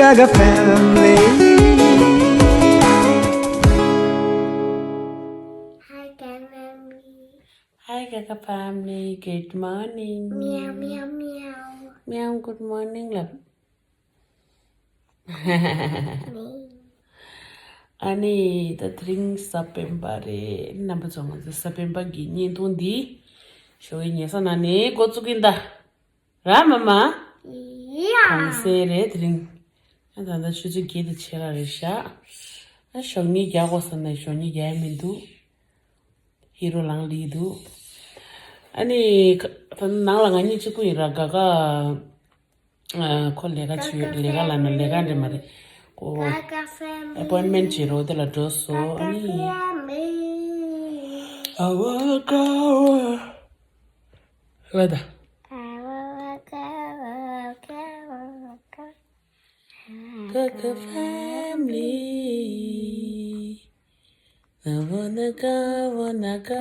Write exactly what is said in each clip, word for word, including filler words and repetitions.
Gaga family. Hi, Gaga family. Hi, Gaga family. Good morning. Meow, meow, meow. Meow, good morning, love. ཨ་ནི་ད་དེ་རིང་གཟའ་སྤེན་པ་རེད། རྣམ་པ་ཚོ་ང་ཚོ་གཟའ་སྤེན་པ་གི་བརྙན་ཐུང་འདི་ཞོགས་ཀྱི་ཉལ་ས་ནང་ནས་འགོ་བཙུགས་ཀྱིན་ད། ར་མ་མ། ཡ། གང་སེ་རེད་དེ་རིང་། ཨ་ད་ད་ཆུ་ཚོད་བརྒྱད་དང་ཕྱེད་ཀ་རེད་ཤག་ཨ་ཞོགས་ཉལ་རྒྱག་དགོས་བསམ་ན་ཞོགས་ཉལ་རྒྱག་ཡ་མི་འདུག་ཧི་རོ་ལངས་ལི་འདུག་ཨ་ནི་ཁ་ད་ནང་ལ་ང་གཉིས་གཅིག་པུ་ཡིན་ར། ག་ག་ཨ་ཁོ་ལས་ཀ་བྱོས། ལས་ཀ་ལ་ན་ལས་ཀ་འདྲ་མ་རེད། ཁོ་ཨེ་པོན་མེན་བྱེད་རོགས་དེ་ལ་འགྲོ་སོང་། ཨ་ནི་ཨ་བ་ཀ་བ་ལ་ད། Gaga family. Wanna go, wanna go,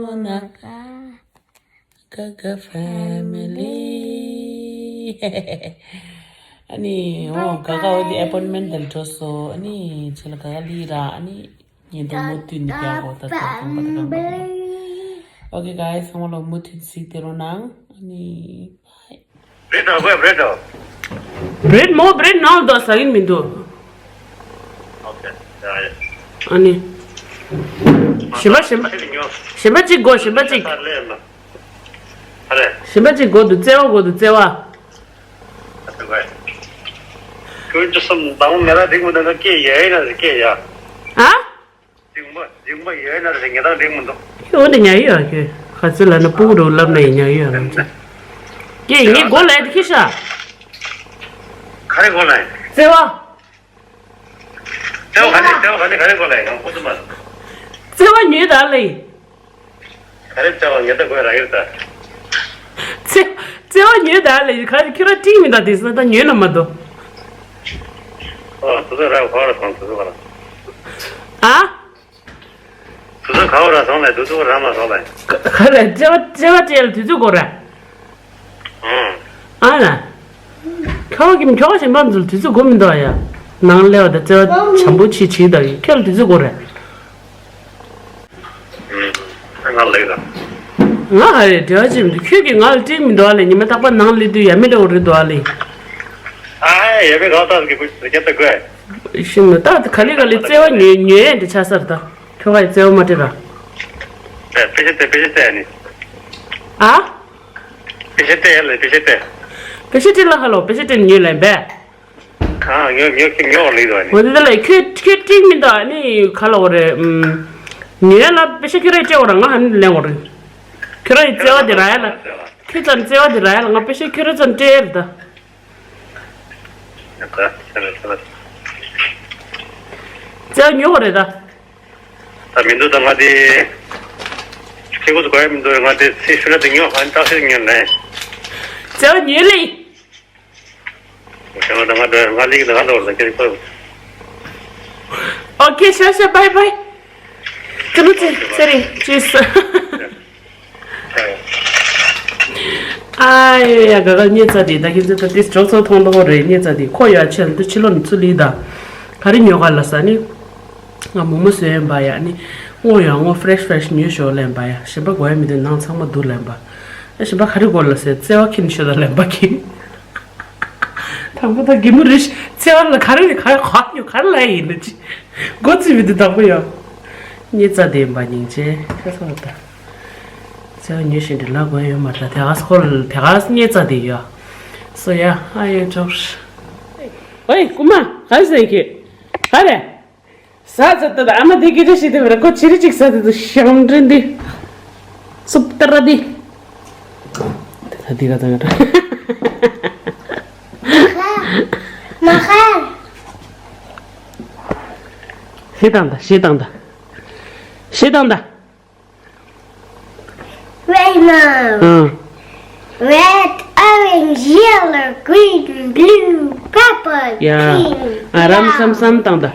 wanna go. Gaga family. ཨ་ནི་ཨོ་ག་ག་འོ་དེ་ཨེ་པོན་མེན་དེ་ལ་འགྲོ་སོང་། ཨ་ནི་ཁྱེད་ལ་ག་ག་ལི་ར། ཨ་ནི་ཉིན་དུ་མུ་མཐུད་ནས་རྒྱག་དགོས། ད་ད་དུང་པ་ད་དུང་པ་ད། Okay guys, ཚང་མ་ལ་མུ་མཐུད་གཟིགས་དེ་རོ་ནང་། ཨ་ནི་བའི། བྲེད་དང་བའི་བྲེད་དང་། བྲེད་མོ་བྲེད་ནང་དུ་ཟ་གིན་མི་འདུག་ཨོ་ཁེ། ཡ་ཡ། ཨ་ནི། གཞན་པ་གཞན་པ་ཁྱེད་ཉོ། གཞན་པ་གཅིག་དགོས། གཞན་པ་གཅིག་ད་ལས་མ། ཨ་རེ། གཞན་པ་གཅིག་དགོས་འདུག་བརྩེ་བ་དགོས་འདུག་བརྩེ་བ། ཨ་ཏི་བའི། ཁྱོད་ཅི་སམ་དང་མེ་ར་རིག་མི་འདུག་ན་སྐད་ཡ་ཡིན་ན་སྐད་ཡ། ཨ། རྫིང་མ། རྫིང་མ་ཡོད་ན་རེ་ངེད་དང་འགྲིག་མི་འདུག་འོ་འདི་ཉལ་ཡོད་ཨ་ཁྱོད། ག་ཚོད་ལ་ན་སྤུ་གུ་རུ་ལབ་ན་ཡིན་ཉལ་ཡོད་རང་ཚོ། ཀྱེ་ངས་མགོ་ལ་ཡ་དེ་ཁྱི་ཤ། ག་རེ་མགོ་ལ་ཡ། བརྩེ་བ། བརྩེ་བ་ག་ནས་བརྩེ་བ་ག་ནས་ག་རེ་མགོ་ལ་ཡ་ཡང་ཁོ་ཚོ་མ། བརྩེ་བ་ཉོས་ད་ལེ། ག་རེ་བརྩེ་བ་ཉོས་ད་དགོས་ར་ཡོད་ད། བརྩེ་བརྩེ་བ་ཉོས་ད་ལེ་ག་རེ་ཁྱོད་ར་ཏིང་མི་ད་དེ་སོང་ད་ཉོས་ན་མ་དོ། ཨ་དེ་ཚོ་ར་ག་ར་སོང་དེ་ཚོ་ག་ར། ཨ། དུས་ཚོད་ག་བ་ར་སོང་ལ་དུས་ཚོད་ར་མ་སོང་ལ། ག་རེ་བརྩེ་བ་བརྩེ་བ་བཅས་ལ་དུས་ཚོད་འགོར་ར། ཨང་། ཨ་ལ། ཁ་བ་གིམ་ཁྱོ་ག་གཞན་པ་ཚོ་ལ་དུས་ཚོད་འགོར་མི་འདུག་ཨ་ཡ། ནང་སླེབས་པ་དང་བརྩེ་བ་བྱམས་པོ་བྱེད་བྱེད་ད་ཡིན་ཁྱོད་ལ་དུས་ཚོད་འགོར་ར། ང་ལ་ཡོད་ད། ང་ཧ་རེ་འབྲེལ་བ་བྱེད་མི་འདུག་ཁྱོད་ཀྱིས་ང་ལ་དཀྲིས་མི་འདུག་ཨ་ལེ། ཉི་མ་རྟག་པར་ནང་སླེབས་དུས་ཡ་མེད་འདྲ་བོ་རེད་འདུག་ཨ་ལེ། ཨ་ཡ་མེད་ག་ད་གི་བུ་རྒྱ་ད་དགོས། ཤི་མི་ད་ག་ལེ་ག་ལེ་བརྩེ་བ་ཉོས་ཉོས་ཡ་འདི་ཆགས་ས་རེད་ད། ཁྱོད་ཀྱིས་བརྩེ་བ་མ་སྤྲད་ར། ཨེ་པེ་ཤ་སྟེར་པེ་ཤ་སྟེར་ནི། ཨ། པེ་ཤ་སྟེར་ཡ་ལེ་པེ་ཤ་སྟེར། པེ་ཤ་སྟེར་ལ་ཧ་ལོ་པེ་ཤ་སྟེར་ཉོས་ལེ་བས། གང་ཉོ་ཉོ་ཁྱེད་ཉོ་ལེ་དོ་ནི། འོ་དེ་ལ་ཁྱོད་ཁྱོད་སྤྲིང་མི་འདུག་ཨ་ནི་ག་ལ་འོ་རེད། ཉོས་ལ་པེ་ཤ་ཁྱོད་རས་སྤྲད་འོ་ར་ང་ཧ་ནི་ལེན་འོ་རེད། ཁྱོད་ར་ཡི་བརྩེ་བ་དེ་ར་ཡ་ལ། ཁྱོད་ཙམ་བརྩེ་བ་དེ་ར་ཡ་ལ་ང་པེ་ཤ་ཁྱོད་ར་ཙམ་སྤྲད་ཡ་རེད་ད། བརྩེ་བ་ཉོ་འོ་རེད་ད། ད་མི་འདུག་ད་ང་དེ། ཁྱེད་ཁོ་ཚོ་གོ་ཡ་མི་འདུག་ང་དེ་ཚེ་ཤུ་ན་དེ་ཉོ་ཧ་ནི་ཏག་ཤི་ཉོ་ནས། བརྩེ་བ་ཉོས་ལེ། ང་ང་ང་ལིག་ང་ལོར་ལ་ཁྱེད་ཁོ། ཨོ་ཁེ་ཤ་ཤ་བའི་བའི། ཀ་ནུ་ཚེ་ཚེ་རིང་ཅིས། ཨ་ཡ་ཡ་ག་ག་རྙེད་ཚ་དེ་ད་ཁྱེད་ཚོ་ད་དེ་ཇོག་ཚོ་མཐོང་མཐོང་རེད་རྙེད་ཚ་དེ་ཁོ་ཡ་ཆེ་ལ་འདི་ཕྱི་ལོ་ནི་ཚུ་ལི་ད། ག་རེ་ཉོ་ག་ལ་ས་ནི། ང་མོག་མོག་བཟོས་ཡིན་པ་ཡ་ནི། སྔོ་ཡ་སྔོ་ཕ་རེཤ་ཕ་རེཤ་ཉོས་ཤོག་ལེན་པ་ཡ་གཞན་པ་དགོས་ཡ་མི་འདུག་ནང་ཚང་མ་འདུག་ལེན་པ། ཨ་གཞན་པ་ག་རེ་དགོས་ལ་ཟེར་བརྩེ་བ་ཁྱེར་ཤོག་ད་ལེན་པ་ཁྱེར། དང་པོ་ད་གི་མོ་རེ་ཞིག་བརྩེ་བ་ལ་ག་རེ་རེ་ག་རེ་ག་ཉོ་ག་རེ་ལ་ཡིན་ནི་ཅི། མགོ་ཚོས་མི་འདུག་དང་པོ་ཡ། རྙེད་ཚ་དེ་ཡིན་པ་སྙིང་རྗེ་ཁ་སོ་ད། བརྩེ་བ་ཉོས་ཤིག་འདི་ལ་དགོས་ཡ་ཡོད་མ་རེད་ད་དེ་ག་སྐོར་དེ་ག་རྙེད་ཚ་དེ་ཡ། སོ་ཡ་ཨ་ཡོད་ཅོག་ཨོའི་རྐུན་མ་ག་རེ་ཟེར་གི། ག་རེ། ཟ་ཟ་ཏོ་ཨ་མ་དེ་གི་རེ་ཞིག་དེ་བར་ཁོ་ཅི་རེ་ཅིག་ཟ་དེ་དུ་ཤང་དྲན་དེ། སུབ་ཏ་ར་དེ། ད་དེ་ག་ད་ག་ད། མ་ཧ། ཞེ་དང་ད་ཞེ་དང་ད། ཞེ་དང་ད། Rainbow. ཨང་། Red, orange, yellow, green, blue, purple, ཡ། pink. ཨ་རམ་སམ་སམ་བཏང་ད།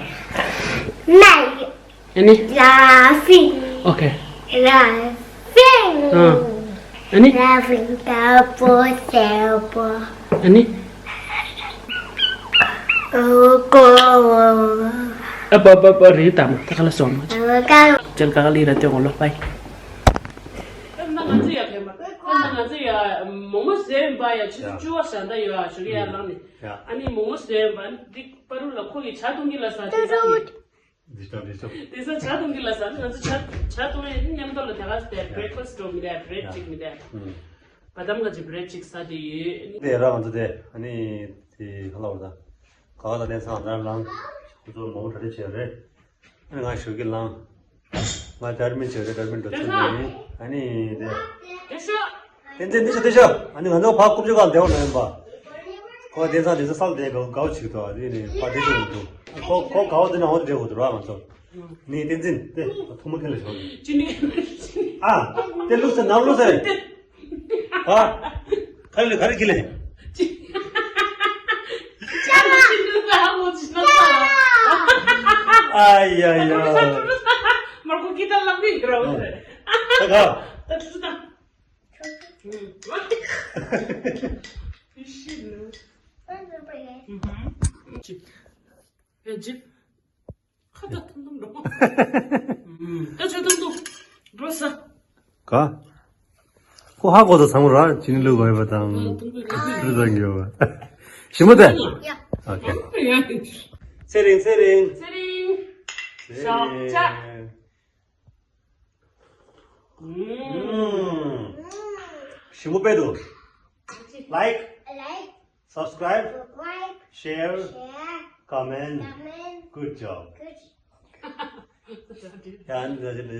Smile. ཨ་ནི། Laughing. ཨོ་ཁེ། Laughing. ཨང་། ཨ་ནི། Laughing double double. ཨ་ནི། ཨ་པ་པ་པ་རེད་དམ་ད་ག་ལ་སོང་མ་ཅལ་ག་ག་ལི་ར་ཏེ་གོ་ལོ་པའི། ཨ་ན་ང་ཚོ་ཡ་ཕེ་མ་ཨ་ན་ང་ཚོ་ཡ་མོག་མོག་བཟོས་ཡིན་པ་ཡ་ཆུ་ཚོད་བཅུ་བ་ཟ་ད་ཡོད་ཨ་ཞུ་གི་ཡ་ལངས་ནས་ཨ་ནི་མོག་མོག་བཟོས་ཡིན་པ་འདི་པ་རུ་ལ་ཁོ་གི་ཇ་འཐུང་གི་ལ་ཟ་དེ་ཚང་གི། འདི་ལྟ་འདི་ལྟ། དེ་ས་ཇ་འཐུང་གི་ལ་ཟ་ང་ཚོ་ཇ་ཇ་འཐུང་ཡ་མཉམ་དུ་ལ་དེ་ག་ཟེར་བྲེག་ཕ་སི་ཊི་འགྲོ་མི་དེ་བྲེད་ཅིག་མི་དེ། བ་དམ་ག་ཅིག་བྲེད་ཅིག་ཟ་དེ་ཡོད། དེ་ར་ང་ཚོ་དེ་ཨ་ནི་དེ་ག་ལ་བར་ད་ག་བ་ད་ལེན་སང་ད་ལང་ཁོ་ཚོ་མོ་གྲ་སྒྲིག་བྱས་རེད། ཨ་ནི་ང་ཞོགས་ཀྱི་ལང་། ང་ཌར་མིན་བྱས་རེད་ཌར་མིན་འགྲོ་ཚུལ་མིན་ཨ་ནི་དེ། དེ་ཤོག་བསྟན་འཛིན་འདི་ཤོག་འདི་ཤོག་ཨ་ནི་ང་ཚོ་ཕ་རྐུབ་ཅོ་གང་བདེ་བ་ལ་ཡིན་པ། ཁོ་བསྟན་འཛིན་འདི་ཚོ་སལ་བདེ་ག་གའོ་ཆིག་ཏོ་ཨ་ནི་ནི་ཕ་བདེ་ཆུ་མི་འདུག་ཁོ་ཁོ་གའོ་དེ་ན་འོ་བདེ་གོ་འདུག་ར་ང་ཚོ། ནི་བསྟན་འཛིན་དེ་ཐུག་མ་ཁེ་ལ་ཤོག་ཅི་ནི། ཨ་དེ་ལུགས་སེ་ནམ་ལུགས་སེ་རེད། ཨ་ག་རེ་ལས་ག་རེ་ཁེ་ལས། ཨ་ཡ་ཡ། མར་ཁོ་ཀི་ཏ་ལག་པི་གི་ར་འོ་དེ་རེད། ད་ག་ག་ཁོ་ཧ་གོ་ད་ཚང་མ་ར་ཅི་ནི་ལུག་གོ་ཡོད་པ་དང་ལུག་དང་ཡོད་པ་ཞི་མོ་དེ། ཨོ་ཁེ། ཚེ་རིང་ཚེ་རིང་། ཚེ་རིང་། ཚེ་རིང་། ཞོགས་ཇ། ཨུམ། ཞིམ་པོ་དཔེ་འདུག Like, Like, Subscribe, Subscribe, Share, Share, Comment. Comment. Good job. Good. ཡང་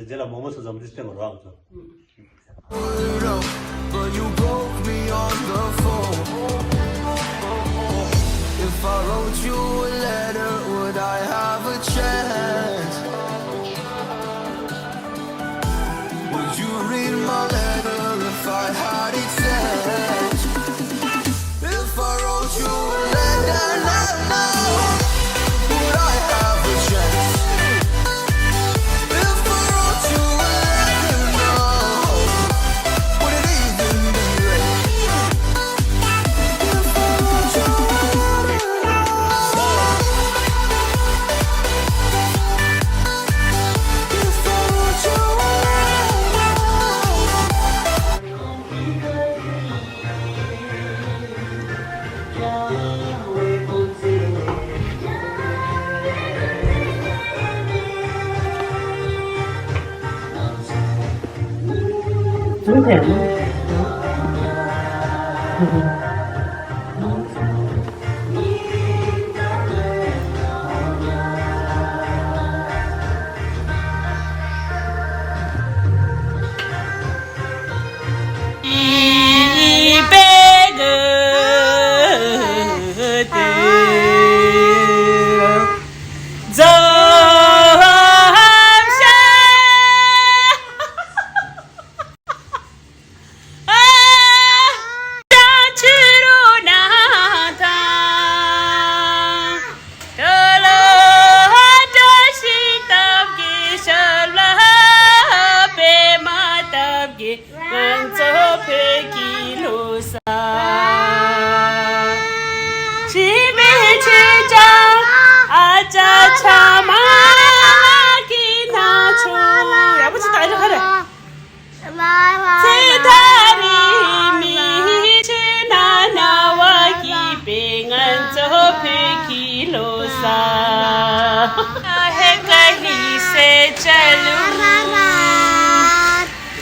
འདི་ལ་མོག་མོག་སོ་སོ་མི་སྟེང་རོགས་ཨང་། But you broke me on the phone. If I wrote you a letter, would I have a chance? Would you read my letter if I had it sent? If I wrote you a letter now, would I have a chance? If I wrote you a letter now, would it even be read? If I wrote you a letter now, if I wrote you a letter now. ཚེ་ཐག་རིང་མིན་ཕྱིར་ན་ན་བ་སྐྱིད་པའི་ང་ཚོ་བོད་ཀྱི་ལོ་གསར། ཧེ་ཀ་ཧི་སེ་ཅ་ལུ།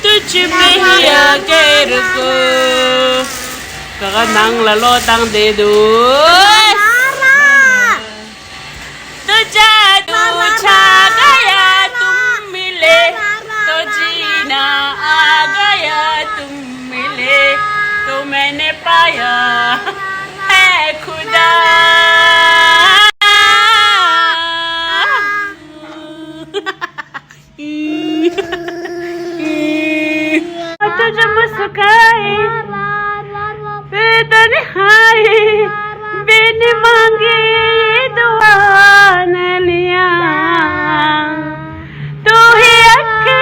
ཏུ་ཅི་མི་ཡ་ཀེ་རུ་ཀུ། ག་ག་ནང་ལ་ལོ་བཏང་བསྡད་འདུག་ཏུ་ཅ་ཏུ་ཆ་ག་ཡ་ཏུ་མི་ལེ། ཏུ་ཅི་ན་ཨ་ག་ཡ་ཏུ་མི་ལེ། ཏུ་མེ་ནེ་པ་ཡ་ཧེ་ཁུ་ད། ཏུ་ཅ་མ་སུ་ཀ་ཨེ། ཏུ་ཏ་ནི་ཧ་ཨེ། བེ་ནི་མང་གི་དུ་ཨ་ན་ལི་ཡ། ཏུ་ཧི་ཨ་ཁི་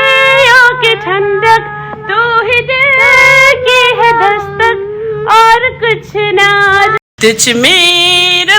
ཡོ་ཀི་ཐན་དག་ཏུ་ཧི་དི་ཀི་ཧེ་དས་དག་ཨོར་ཀུཆ་ན། དུ་ཅི་མེ་ར་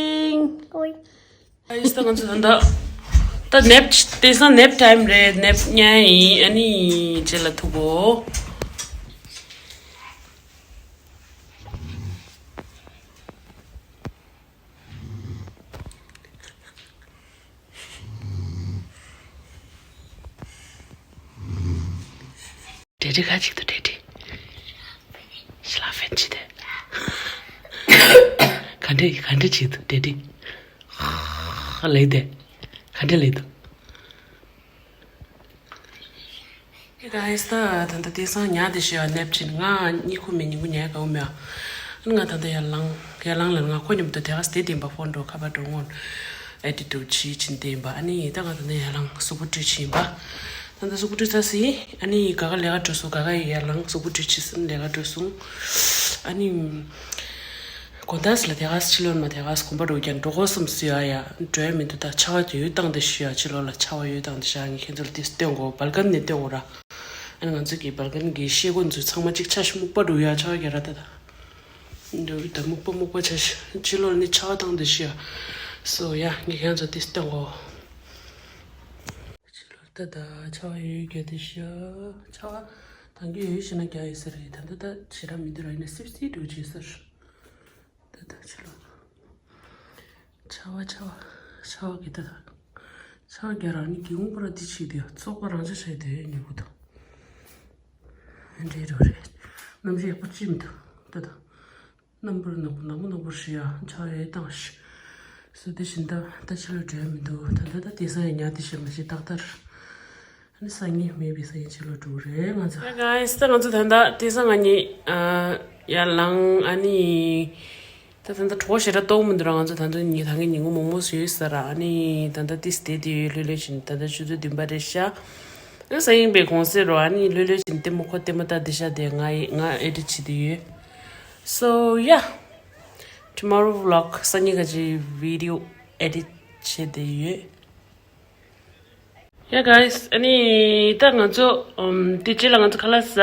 morning. ཨ་ཡིས་ད་ང་ཚོ་ད་ལྟ་ད་ནེབ་དེང་སང་ནེབ་ཊའིམ་རེད། ནེབ་ཉལ་ཡིན། ཨ་ནི་རྗེས་ལ་ཐུག་གོ། ཌེ་ཌི་ཁ་ཅིག་ཏུ་ཌེ་ཌི། ཤི་ལ་ཕན་ཅི་ཏེ། ག་འདྲ་ག་འདྲ་ཅིག་ཏུ་ཌེ་ཌི། ལེགས་ཏེ། ག་འདྲ་ལེགས་འདུག Hey guys, ད་ད་ད་དེང་སང་ཉལ་བསྡད་ཤག་ནེབ་ཕྱིན། ང་གཉིད་ཁུག་མེད། ཉིན་གུང་ཉལ་དགའ་བོ་མེད། ཨ་ནི་ང་ད་ལྟ་ཡར་ལངས། ཡར་ལངས་ལ་ང་ཁོ་མཉམ་དུ་དེ་ག་སྟེ་བསྡད་ཡིན་པ། ཕོན་འགྲོ་ཁ་པར་འགྲོ་སྔོན་ཨེ་ཌིཊ་འགྲོ་བྱེད་ཕྱིན་བསྡད་ཡིན་པ། ཨ་ནི་ད་ང་ད་ལྟ་ཡར་ལངས་གཟུགས་པོ་བཀྲུས་ཕྱིན་པ། ད་ལྟ་གཟུགས་པོ་བཀྲུས་ཚར་སོང་། ཨ་ནི་ག་ག་ལས་ཀ་འགྲོ་སོང་། ག་ག་ཡར་ལངས་གཟུགས་པོ་བཀྲུས་ཕྱིན་ལས་ཀ་འགྲོ་སོང་། ཨ་ནི། དགོང་དག་ལ་དེ་ག་ཕྱི་ལོགས་ནས་དེ་ག་དགོན་པ་འགྲོ་རྒྱུ་འགྲོ་དགོས་བསམ་སོང་། ཡ་ཡ་འགྲོ་ཡ་མི་འདུག་ད་ཆར་པ་དེ་ཡོད་སྟངས་དེ་ཞུ་ཡ། ཕྱི་ལོགས་ལ་ཆར་པ་ཡོད་སྟངས་དེ་ཞུ་ཡ། ངས་ཁྱེད་ཚོ་ལ་དེ་སྟོན་དགོས། སྦལ་ཀོ་ནི་སྟོན་དགོས་ར། ཨ་ནི་ང་ཚོ་གི་སྦལ་ཀོ་ནི་གི་ཤེལ་སྒོ་ཚོ་ཚང་མ་གཅིག་ཆ་ཞིག་སྨུག་པ་འདུག་ཡ། ཆར་པ་རྒྱག་ར་ད་ད། འདུག་ད་སྨུག་པ་སྨུག་པ་ཆ་ཞིག་ཕྱི་ལོགས་ནས་ཆར་པ་བཏང་དེ་ཞུ་ཡ། སོ་ཡ་ངས་ཁྱེད་ཚོ་ལ་དེ་སྟོན་དགོས། ཕྱི་ལོགས་ད་ད་ཆར་པ་ཡོད་རྒྱག་དེ་ཞུ་ཡ། ཆར་པ་ད་གིན་ཡོད་ཤེས་ན་རྒྱག་ཡོད་ས་རེད། ད་ད་ད་ཞེ་དྲག་མི་འདུག་ར། ཡིན་ན་སིབ་སིབ་འདྲ་བྱེད་ས་རེད། ད་ད་ཕྱི་ལོགས་ཆར་པ་ཆར་པ་ཆར་པ་གི་ད་ད་ཆར་པ་རྒྱག་ར། ནི་སྒེའུ་ཁུང་པ་ར་འདི་ཕྱིས་དེ་ཚོགས་པ་རང་འཇགས་བྱས་དེ་ཉོ་གི་འདུག་འདྲེ་རོ་རེད། གནམ་གཤིས་ཡག་པོ་ཅིག་མི་འདུག་ད་ད་གནམ་པར་ནག་པོ་ནག་པོ་ནག་པོ་ཞིག་ཡ། ཆར་པ་ཡོད་སྟངས་ཤིག་སོ་དེ་བཞིན་ད་ད་ཕྱི་ལོགས་འགྲོ་ཡ་མི་འདུག་ད་ད་ད་དེང་སང་ཡ་ཉལ་དེ་ཞིག་མ་ཤི་ཏག་ཏག་རེད། ཨ་ནི་སང་ཉིན་མེད་པའི་སང་ཉིན་ཕྱི་ལོགས་འགྲོ་གི་རེད་ང་ཚོ། Hey guys, ད་ང་ཚོ་ད་ལྟ་དེང་སང་ང་གཉིས་ཨ་ཡར་ལངས། ཨ་ནི་ད་ད་ལྟ་གྲོད་ཁོག་ཞེ་དྲག་ལྟོགས་མི་འདུག་ར། ང་ཚོ་ད་ལྟ་ཉི་ད་གིན་ཉིན་གུང་མོག་མོག་ཟོས་ཡོད་ས་ར། ཨ་ནི་ད་ལྟ་ཏིས་བསྡད་དེ་ཡོད། ལྷོད་ལྷོད་བྱས་ནས་ད་ལྟ་ཆུ་ཚོད་བདུན་པ་རེད་ཤག་ཨ་སང་ཉིན་པའི་གུང་སེང་རོ། ཨ་ནི་ལྷོད་ལྷོད་བྱས་ནས་ལྟད་མོ་ཁོ་ལྟད་མོ་ལྟ་བསྡད་ཤག་དེ་ང་ཡི་ང་ཨེ་ཌིཊ་བྱེད་དེ་ཡོད། So yeah, tomorrow vlog སང་ཉིན་ཁ་ཅིག་བི་ཌི་ཡོ་ཨེ་ཌིཊ་བྱེད་དེ་ཡོད། Yeah guys, ཨ་ནི་ད་ང་ཚོ་ཨམ་དེ་རྗེས་ལ་ང་ཚོ་ཁ་ལག་ཟ།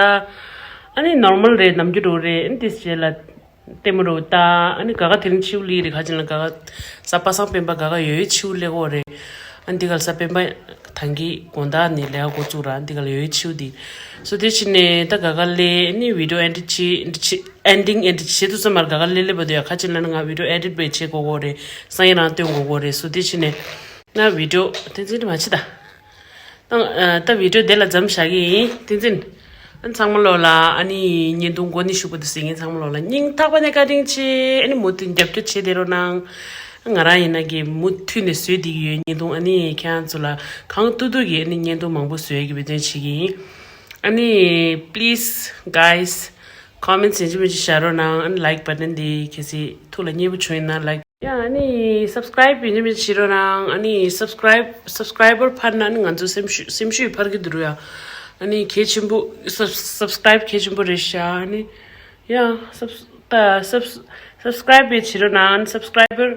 ཨ་ནི་ནོར་མལ་རེད། ནམ་རྒྱུན་འདྲ་བོ་རེད། ཨ་ནི་དེ་རྗེས་ལ་ལྟད་མོ་འདྲ་བོ་ལྟ། ཨ་ནི་ག་ག་དེ་རིང་ཕྱི་པོ་སླེབས་རེད། ཁ་ཅིག་ལ་ག་ག་གཟའ་པ་སངས་སྤེན་པ་ག་ག་ཡོད་ཡོད་ཕྱི་པོ་སླེབས་ཀྱི་ཡོད་རེད། ཨ་ནི་འདི་ག་ལ་གཟའ་སྤེན་པ་ད་གིན་དགོང་དག་ནས་ལས་ཀ་འགོ་བཙུགས་ར། འདི་ག་ལ་ཡོད་ཡོད་ཕྱི་པོ་འདི། སོ་དེ་བྱས་ནས་ད་ག་ག་སླེབས། ཨ་ནི་བི་ཌི་ཡོ་ཨེན་ཌིང་ཨེ་ཌིཊ་བྱེད་དུས་ཙམ་པར་ག་ག་སླེབས་སླེབས་པ་དེ་ཡ། ཁ་ཅིག་ལ་ནི་ང་བི་ཌི་ཡོ་ཨེ་ཌིཊ་བྱེད་དགོས་ཀྱི་ཡོད་རེད། སང་ཉིན་རང་སྟོན་དགོས་ཀྱི་ཡོད་རེད། སོ་དེ་བྱས་ནས་ང་བི་ཌི་ཡོ་དེ་ཚོ་མ་བྱེད་ད། ད་ཨ་ད་བི་ཌི་ཡོ་དེ་ལ་མཚམས་བཞག་གི་ཡིན། བསྟན་འཛིན། ཨ་ཚང་མ་ལོག་ལ་ཨ་ནི་བརྙན་ཐུང་འགོ་ནས་གཞུག་བར་དུ་གཟིགས་མཁན་ཚང་མ་ལོག་ལ་སྙིང་ཐག་པ་ནས་བཀའ་དྲིན་ཆེ། ཨ་ནི་མུ་མཐུད་རྒྱབ་སྐྱོར་བྱེད་བསྡད་རོགས་གནང་། ང་རང་ཡིན་ན་གི་མུ་མཐུད་ནས་བཟོས་བསྡད་ཀྱི་ཡོད་བརྙན་ཐུང་། ཨ་ནི་ཁྱེད་རང་ཚོ་ལ་གང་ཐུབ་ཐུབ་ཀྱིས་ཨ་ནི་བརྙན་ཐུང་མང་པོ་བཟོ་ཡག་གི་འབད་བརྩོན་བྱེད་ཀྱི་ཡིན། ཨ་ནི་please guys, comments ཡིན་གཅིག་མིན་གཅིག་བཞག་རོགས་གནང་། ཨ་ནི་like button དེ་གལ་སྲིད་ཐུགས་ལ་མཉེས་པོ་བྱུང་ཡིན་ན་like ཡ། ཨ་ནི་subscribe ཡིན་གཅིག་མིན་གཅིག་བྱེད་རོགས་གནང་། ཨ་ནི་subscribe, subscriber འཕར་ན་ཨ་ནི་ང་ཚོ་སེམས་ཤུགས་སེམས་ཤུགས་འཕར་གྱི་འདུག་ར་ཡ། ཨ་ནི་གལ་ཆེན་པོ་sub- subscribe གལ་ཆེན་པོ་རེད་ཤག་ཨ་ནི་ཡ་sub- ད་sub- subscribe བྱེད་རོགས་གནང་། ཨ་ནི་subscriber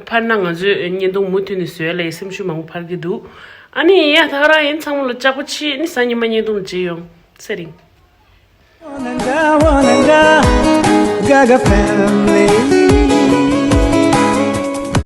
འཕར་ན་ང་ཚོའི་བརྙན་ཐུང་མུ་མཐུད་ནས་བཟོ་ཡ་ལ་སེམས་ཤུགས་མང་པོ་འཕར་གྱི་འདུག་ཨ་ནི་ཡ་ད་ག་རང་ཡིན། ཚང་མ་ལ་ལྕགས་པོ་ཆེ། ཨ་ནི་གཟའ་ཉི་མ་བརྙན་ཐུང་ལ་མཇལ་ཡོང་། ཚེ་རིང་། Wananga, Wananga, Gaga family.